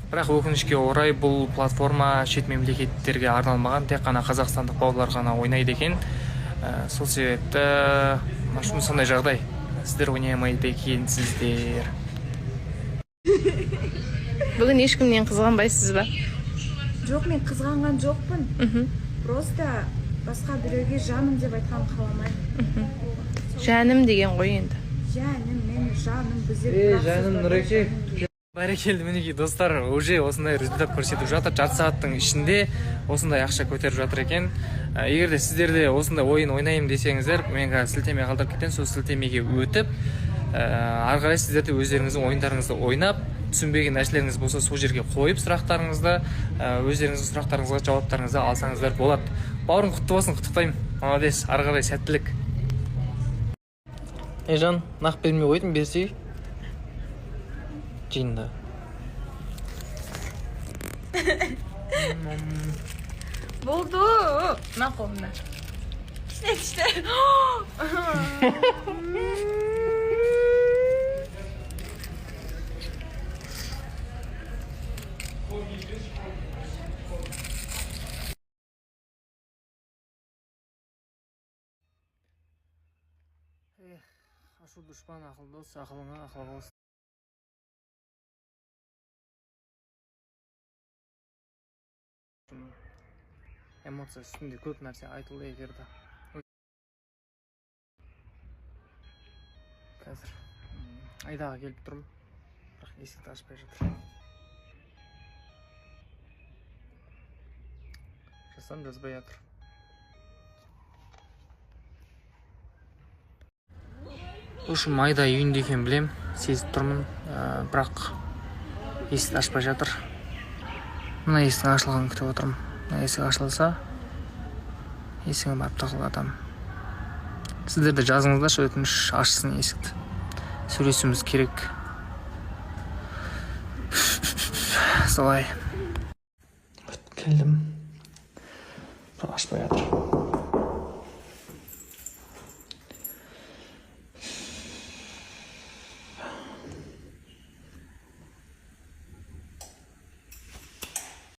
Бірақ өкінішке орай, бұл платформа шет мемлекеттерге арналмаған, тек қана қазақстандық бауырлар ғана ойнайды екен. Сол себепті в сондай жағдай, сіздер ойнай алмайды екенсіздер. Бүгін ешкімнен қызғанбайсыз ба? Жоқ, мен қызғанған жоқпын. Просто басқа біреуге жаным деп айтқанын қаламаймын. Жаным деген ғой енді. Жаным, мен жаным біздер. Ей, Бірақ жаным, сөз бар, Нұреке. жаным деген. Бәрекелді, мінекей, достар, уже осындай результат көрсетіп жатыр. Жарты сағаттың ішінде осындай ақша көтеріп жатыр екен. Егер де сіздер де осындай ойын ойнаймын десеңіздер, мен қазір сілтеме қалдырып кетемін. Сол сілтемеге өтіп, ары қарай сіздер де өздеріңіздің ойындарыңызды ойнап, түсінбеген нәрселеріңіз болса, сол жерге қойып сұрақтарыңызды, өздеріңіздің сұрақтарыңызға жауаптарыңызды алсаңыздар болады. Бауырым, құтты болсын, құттықтаймын, молодец, ары қарай сәттілік. Ей, жан, нақ бермей қойдым, берсей жиында. Болды, мына қолымда. Кішкене, кішкене. Ашу дұшпан, ақыл дос, ақылыңа ақыл қос. Эмоция үстінде көп нәрсе айтылды эфирде. Қазір Айдаға келіп тұрмын, бірақ есікті ашпай жатыр. Жазсам, жазбай жатыр. В общем, Айда үйінде екенін білем, сезіп тұрмын, бірақ есікті ашпай жатыр. Мына есіктің ашылғанын күтіп отырмын. Мына есік ашылса, есігіне барып тақылдатамын. Сіздер де жазыңыздаршы, өтініш, ашсын есікті, сөйлесуіміз керек. Солай келдім, бірақ ашпай жатыр.